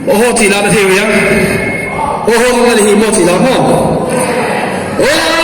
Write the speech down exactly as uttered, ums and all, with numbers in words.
Oho chih la na thei uh hiam? Oho la na hi maw chih la maw?